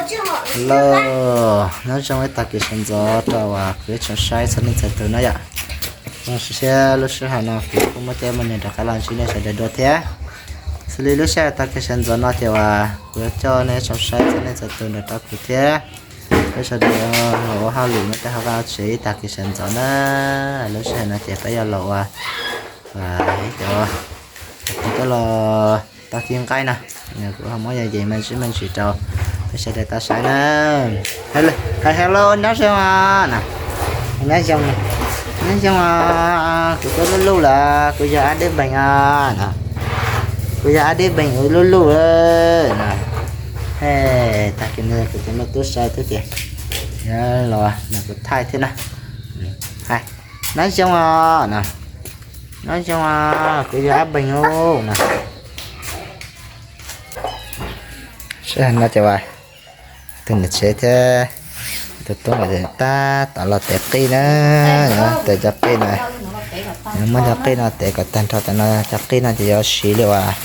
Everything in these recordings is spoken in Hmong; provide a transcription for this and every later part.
Hello, nyob zoo ib tag kis sawv ntxov rau uas kuv ib tsoom saib txhua leej txhua tus na yom. Zoo siab lub sij hawm no kuv kuj muaj caij muaj nyoog rov qab los ntsib nej sawv daws dua thiab. Xws li lub sij hawm tag kis sawv ntxov no ces uas kuv yuav coj nej ib tsoom saib txhua leej txhua tus nrog rau kuv thiab. Peb sawv daws los ua hauj lwm nyob rau hauv vaj tsev ib tag kis sawv ntxov na. Lub sij hawm no ces peb yuav los ua cov, cov los tau ci nqaij no. Kuv ho muab yog yees me ntsis me ntsis rau peb sawv daws tau saib na. Hais hello nyob zoo os na. Nyob zoo, nyob zoo os. Kuv tuaj luj luj lawm, kuv yog Ab Dej Npees os na. Kuv yog Ab Dej Npees, luj luj na. He, tag kis no kuv tus me tub saib tub ces los nrog kuv thaij thiab na. Hais, nyob zoo os na. Nyob zoo os, kuv yog Ab Npees os na. Sij hawm no ces uas tus niam tsev thiab tus tub ntawd tab tom los tev qij na. Tev cov qij no, muab cov qij no tev kom tag nrho tam no. Cov qij no ces yuav siv li uas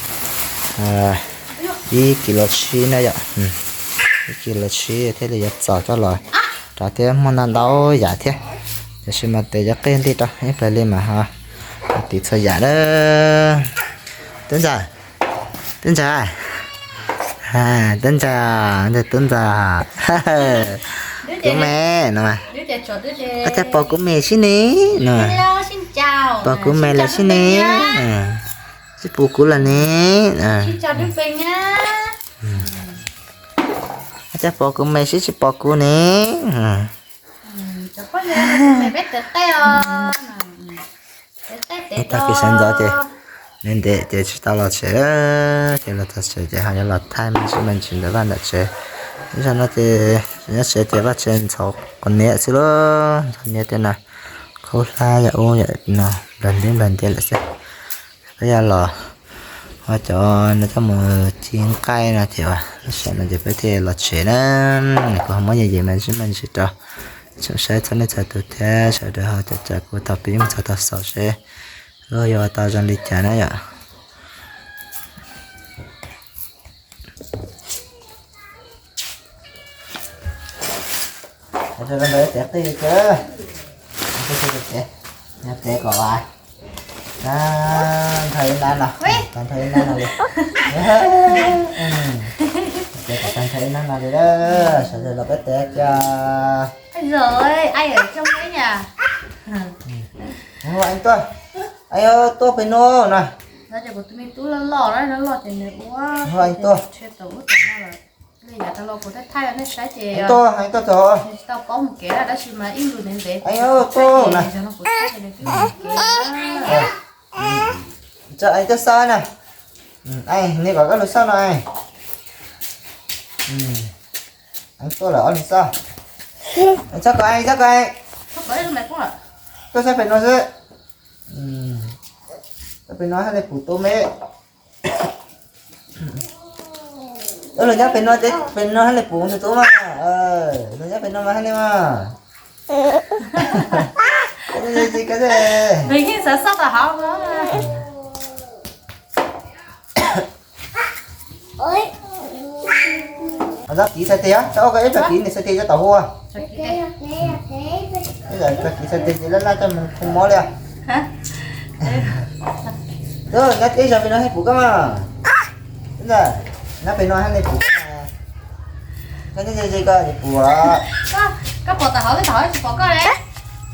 ib kis los tsib na yom. Ib kis los tsib thiaj li yuav txaus coj los rau thiab, muaj ntau ntau yam thiab. Tiam sis mas tev cov qij ntij rau ib pliag li mas ho tiv txhua yam na. Tub ntxawm, tub ntxawm, tub ntxawm, tub ntxawm. Kuv me no, ua cas pom kuv me sib ne no. Pom kuv me lawm sib ne. Sib pom kuv lawm ne. Ua cas pom kuv me sib tsis pom kuv ne. Ib tag kis sawv ntxov ces ntev ntev ces tsis tau los tsev, ces los txog tsev ces ho yuav los thaij me ntsis me ntsis ntawm vaj ntawm tsev. Ib zaug no ces nyob tsev ces vaj tsev ntxhov quav niam xwb lauj, ntxhov niam tej no, khaub hlab yam ub yam no nplawg ntiab nplawg ntiab lawm xwb. Peb yuav los ua cov no coj mus ci nqaij no ces lub sij hawm no ces peb thiaj los tsev na. Kuv ho muab yees yees me ntsis me ntsis rau tsoom saib txhua leej txhua tus thiab sawv daws ho caum caum kuv thaum pib mus txog thaum xaus seb luag yuav ua tau zoo li cas na yom. Ntawd tev qij, tev kom tag nrho ib nab no, tag nrho ib nab no li. Tev kom tag nrho ib nab no li, sawv daws los peb tev kiag. Tuaj, tuaj pem no na. Tuaj. Tuaj, tuaj txog. Tuaj na. Tuaj xa na. Ni kom koj lug xauj no. Tuaj lawm ob lug xauj. Txhob kov, txhob kov. Tuaj saib pem no xwb. Saib pem no haj li puv tub me. Lug nyob pem no, pem no haj li puv tus tub mas. Lug nyob pem no mas haj li mas. Xav xauj tom hauv. Txhob kiv txhais tes, txhob ua koj ib txhob kiv, nws txhais tes cov tom hu. Txhob kiv txhais tes ces laj laj coj mus khu mob li. Nyob ib zog pem no haj puv koj mas. Nyob pem no haj li puv koj. Koj nyob ze ze koj puv. Koj pom tom hauv, tom hauv tsis pom koj li.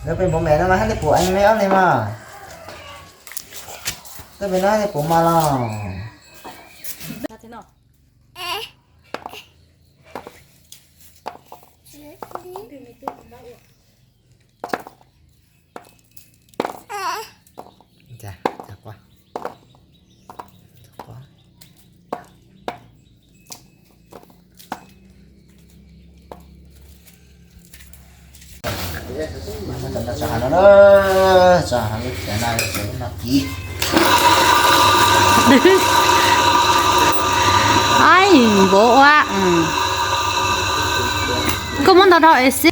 Nyob pem npau mem no mas haj li puv eev me ob li mas. Nyob pem no haj li puv mas los. Ai, npau ua. Koj muab ntau rau es xwb.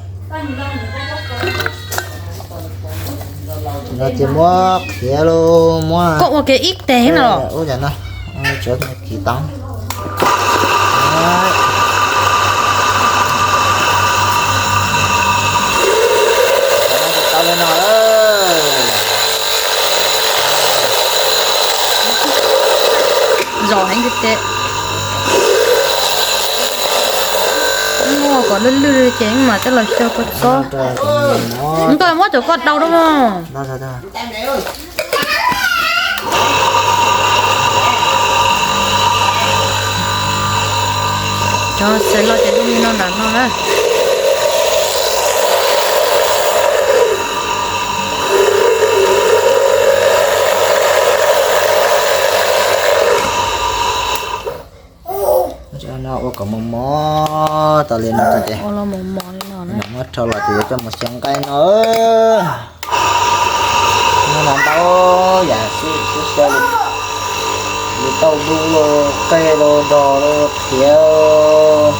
No ces muab qhiav los muab. Koj ua kev ib teg no. Ua cas no, tsuav kiv tau. Kom lwj lwj ces mam coj los xyaw kua txob. Koj muab cov koj dau rau no. Cov xaws los ces dub li no nram no na. No ua kom mos mos tau li no ces muab rau los ces yuav coj mus xyaw nqaij no. Nyob no ntau yam sib xyaw li, li tauj dub los, qej los, dos los, qhiav,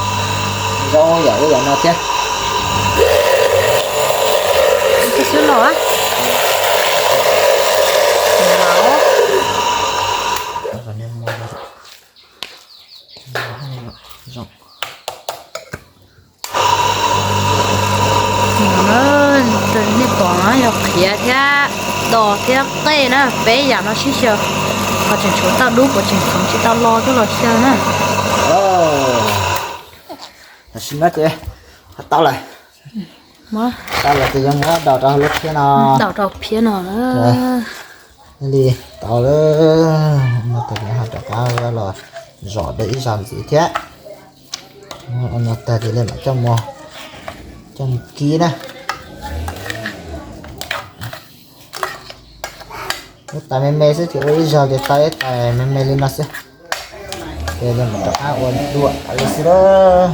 zaub yam ub yam no thiab. Nej pom no yog qhiav thiab dos thiab qej na, peb yam no sib xyaw. Qhov tseem tshuav tauj dub, kuv tseem txhoov tsis tau lo coj los xyaw na. Tam sim no ces tau lawm. Tau lawm ces yuav muab daus rau lub phiab no. Daus rau phiab no. Li tau lawm, no ces ho rov qab los zom dua ib zaug ntxiv thiab. No tag ces li mam coj mus, coj mus kib na. Ib tais me me xwb ces ua ib zaug ces tau ib tais me me li no xwb. Ces li mam rov qab ua dua li xwb lawm.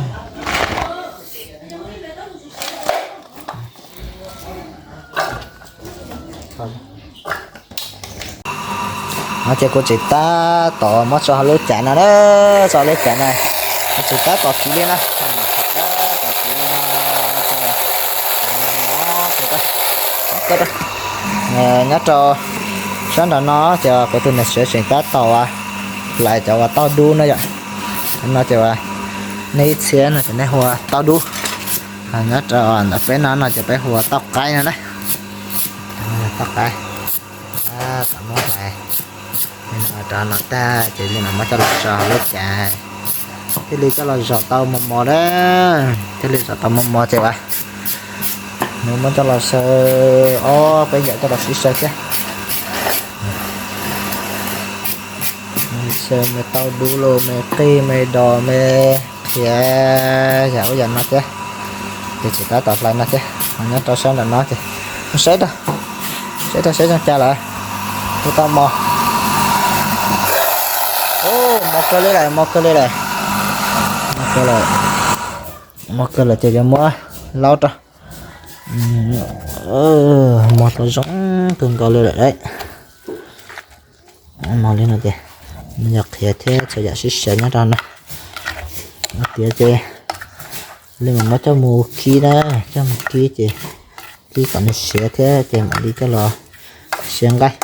No ces kuv tseem tab tom muab tso hauv lub cav no na, tso lub cav na, kuv tseem tab tom kib li na. Nyob rau sab nram no ces kuv tus niam tsev tseem tab tom hlais cov uas tauj dub no yom. No ces uas nej ib txhia no ces nej hu ua tauj dub. Nyob rau ntawm peb no no ces peb hu ua tauj qaib no na. Tauj qaib. Tam muab hlais li no rau no tag ces li no muab coj los tso lub cav, thiaj li coj los zom tau mos mos na, thiaj li zom tau mos mos ces uas nws muab coj los xyaw, ob peb yam coj los sib xyaw thiab. Xyaw me tauj dub los, me qij, me dos, me qhiav, yam ub yam no thiab. Ces tseem tab tom hlais no thiab, nyob rau sab nram no ces saib rau, saib rau saib zoo cas lawm. Ua tau mos, mos kawg li lawm, mos kawg li lawm, mos kawg lawm, mos kawg lawm ces yuav muab laub rau. Mos tau zoo kawg nkaus li lawm lauj. Mos li no ces nws yog qhiav thiab txhua yam sib xyaw nyob rau no. Tiav ces li mas muab coj mus kib na, coj mus kib ces kib kom nws siav thiab ces mam li coj los xyaw nqaij.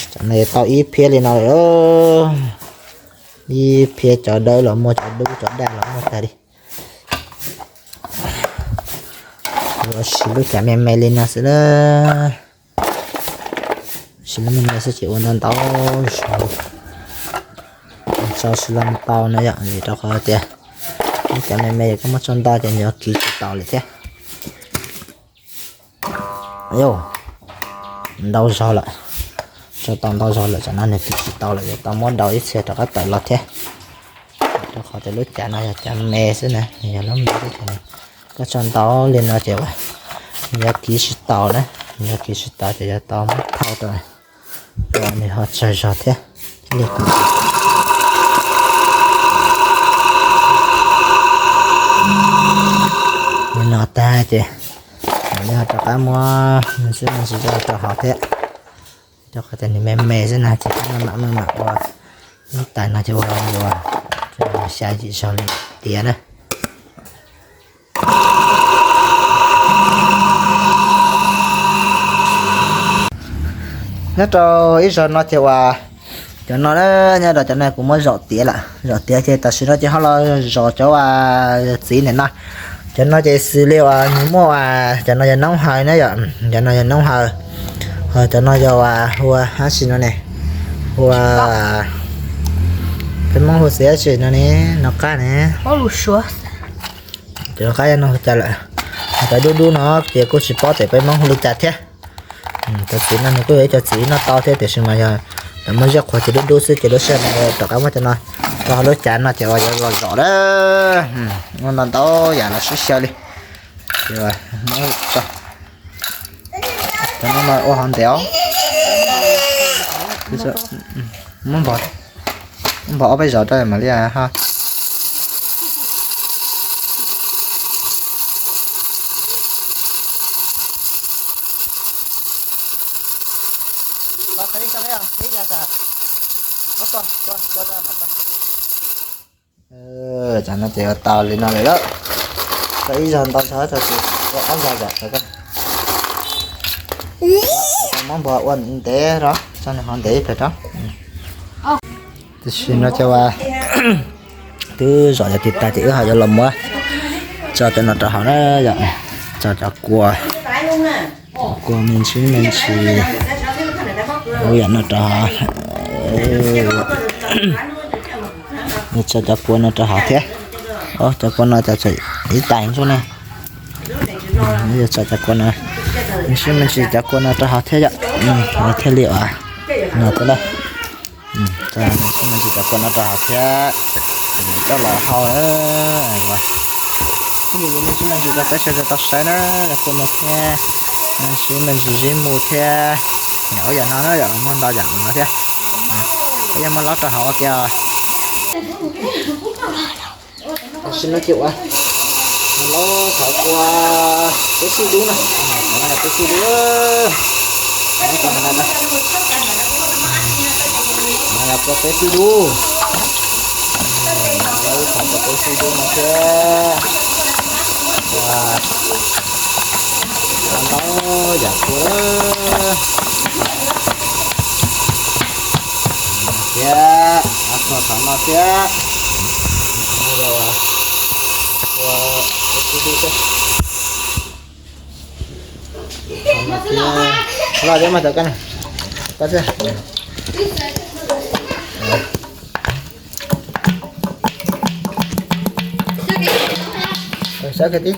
Tam no tau ib phiab li no lawm, ib phiab cov dawb los muaj, cov dub cov daj los muaj tag li. Ua siv lub cav me me li no xwb na. Siv lub me me xwb ces ua ntau ntau zaus, tso siv los tau no yom, vim rau qhov tias lub cav me me yog koj muab tso ntau ces nws yuav kiv tsis taus lawm thiab. Ntau zaus lawm, tso tau ntau zaus lawm, tsam no nws kiv tsis tau lawm, yuav tau muab daus ib txhia rov qab tawm los thiab. Rau qhov tias lub cav no yog cav me xwb na, nws yog lub me xwb ces koj tso ntau li no ces nws yuav kiv tsis taus na, nws yuav kiv tsis taus ces yuav tau muab thauj rau nws ho tsawg zog thiab. Thiaj li li no tag ces mam li ho rov qab muab nws xwb no tsis tau rau hauv thiab. Rau qhov tias nws me me xwb na ces maj mam maj mam ua, ib tais no ces ua ua xya yim zaug li tiav na. Nyob rau ib zaug no ces uas cov no, nyob rau cov no kuv muab zaum tiav lawm, zaum tiav ces tam sim no ces ho los zov cov uas txiv ntawm no. Cov no ces xws li uas nws muaj uas cov no yog noob haws na yom, cov no yog noob haws, ho cov no yog uas hu ua dab tsi no ne, hu ua, peb Hmoob hu xws dab tsi no ne, no qab ne, lus suav, Tus nqaij no ua cas lawm? Cov dub dub no ces kuj tsis paub tias peb Hmoob hu li cas thiab. Cov txiv no nws kuj yog ib co txiv noj tau thiab tiam sis mas yog lawv muab ziab qhuav ces dub dub xwb ces lub sij hawm no rov qab muab cov no rau hauv lub cav no ces uas yuav los zom lawm. Muaj ntau ntau yam los sib xyaw li. Ces muab cov no ua hauv ntev os. Muab npog, muab npog ob peb zaug rau mam li ha. Tsam no ces ua tau li no lawm lawm. Tau ib zaug ntau tshaj tau ua ob zaug zom tau. Muab npog ua ntev rau, tso nws hov ntev ib pliag rau. Tam sim no ces uas twb zom yog tis tag ces wb ho yuav los muab tso cov no rau hauv na yom. Tso cov kua, kua me ntsis me ntsis, ua yam no rau hauv. Yuav tso cov kua no rau hauv thiab. Cov kua no cov tseem ib tais ntsuj ne. Yuav tso cov kua no, me ntsis me ntsis cov kua no rau hauv thiab yom. Thiaj li uas no thiab na. Cov kua no rau hauv thiab, coj los hau. Thiaj li yuav me ntsis me ntsis rau peb sawv daws tau saib na, cov kua no thiab, me ntsis me ntsis zib mus thiab. Ua yam no na yom, muaj ntau yam no thiab. Peb yuav muab lob rau hauv ua ke. Tam sim no ces uas los thov kua peb xib dub na, peb xib dub, kua peb xib dub, thov kua peb xib dub no thiab. Ua ntau yam kua thiab, ua txog thov no thiab. Ua peb xib dub thiab. Los thiab mas tau koj na, koj thiab. Saib kiag tib,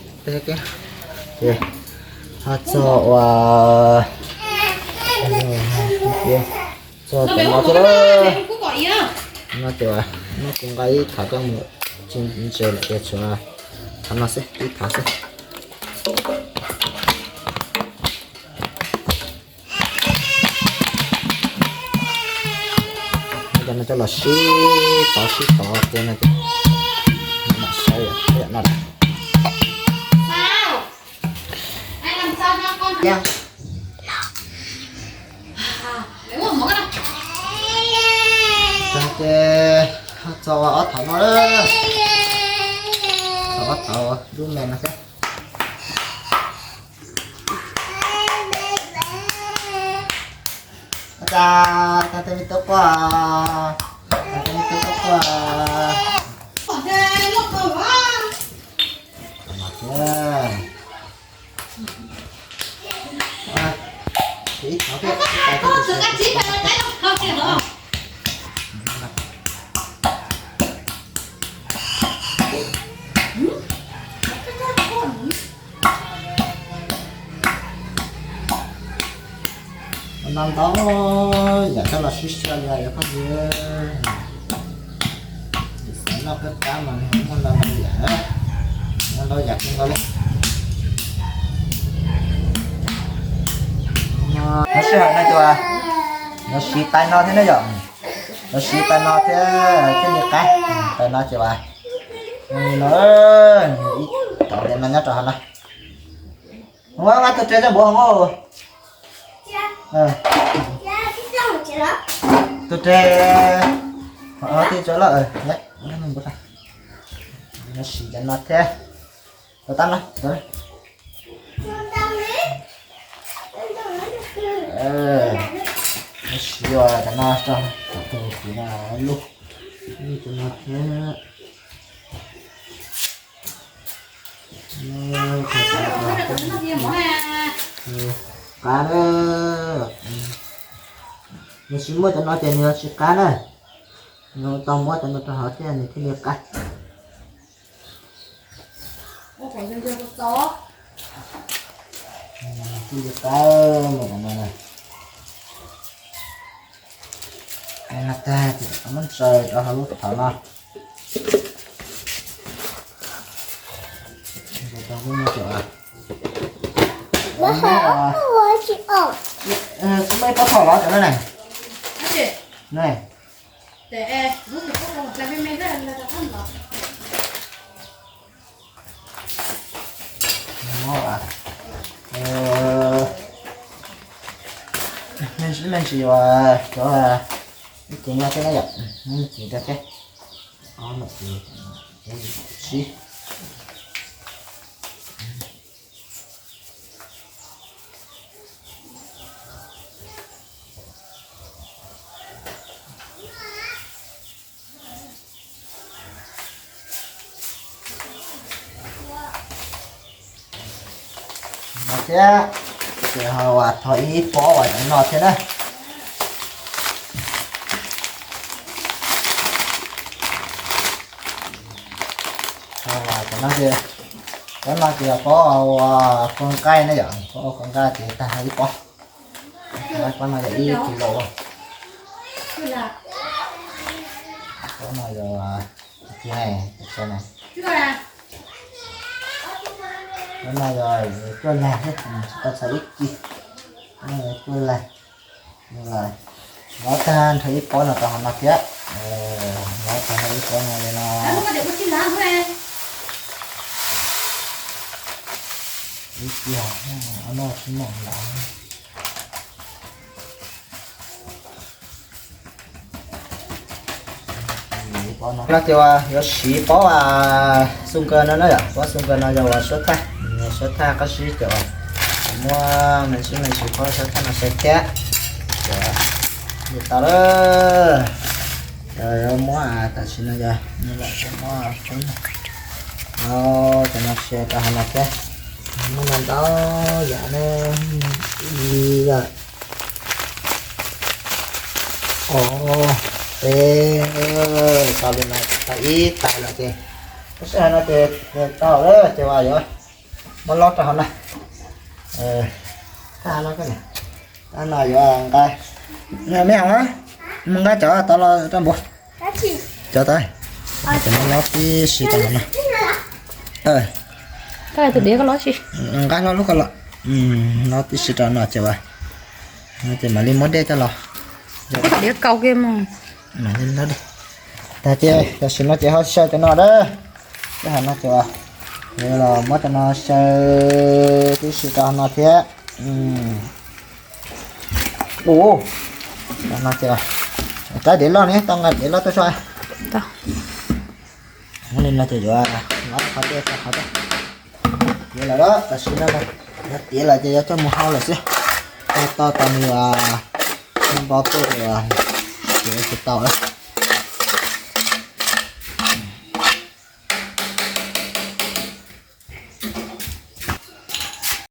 ho txog ua, txog cov no thiab. No ces muab kuv nqa ib thaiv coj mus tsis ntse lawm ces tshuav thaiv no xwb, ib thaiv xwb. Cov no coj los sib tov sib tov ces no ces mam saib yam no lawm. Ces txog ob thaiv no, txog ob thaiv dub me no thiab. Ua cas tag tej me tub quaj, tag tej me tub quaj quaj. Ntau ntau yam coj los sib xyaw li os phooj ywg. Xav noj kab kab mas muaj ntau ntau yam, muaj ntau yam kawg nkaus li. Lub sij hawm no ces yuav siv tais no thiab ne yom, yuav siv tais no thiab thiaj li qab. Tais no ces uas no, ib tog li no nyob rau hauv no. Ua tus re coj npuav hauv. Tus re, ho tij tso lawm, no siv cov no thiab. Tau tab no, no siv cov no rau tus kwv no luj, cov no thiab. Qab, nws tsis muaj cov no ces nws tsis qab na. Nws tau muab cov no rau hauv thiab nws thiaj li qab. Kuj li tau mus no na. Tag ces muab ntsaws rau hauv lub thawv no. Tsis muaj ib pob thom los cov no ne. Ne. Me ntsis uas cov ib cev nyob thiab na yom, me ntsis rau thiab. Ob lawm ces sib. No thiab, ces ho uas thov ib pob uas cov no thiab na. Cov no ces, cov no ces yog pob ua kua nqaij na yom, pob ua kua nqaij ces tag ib pob. Pob no yog ib kis lus. Pob no yog, pob no yog cuaj lag thiab, tsis tau txog ib kis. Pob no yog cuaj lag. Lov tag nrho ib pob no rau hauv no thiab. Lov tag nrho ib pob no li no. Ib kis, ob no tsis muaj lov. No ces uas yuav siv pob xu nkaws no na yom, pob xu nkaws no yog uas suab thaj, suab thaj qab zib ces uas muab me ntsis me ntsis pob suab thaj no xaws thiab. Ces li tau lawm. Yuav muab tam sim no yog muab cov no xaws rau hauv no thiab. Muab no ntau yam ne, ib, ob, peb, tau li no tau ib tais lawm ces, lub sij hawm no ces tau lawm ces uas yuav muab lob rau hauv na. Thaj no, thaj no yuav nqa, me hov, mus nqa cov tau los rau npua. Cov tau, ces muab lob tib si rau hauv no. Nqa lob lub ko los, lob tib si rau no ces uas, no ces mam li muab dej coj los. Diav kaus kiag mus. Tag ces tam sim no ces ho xyaw cov no a. Tej hauv no ces uas, los muab cov no xyaw tib si rau hauv no thiab. Ua, cov no ces, rab diav loj ne, tau nqa diav loj tuaj tso. Li no ces yuav, qhov tiav, qhov tiav, tiav lawm, tam sim no tiav lawm ces yuav coj mus hau lawm xwb. Tau tau nws npau tuaj, tiav tsis tau.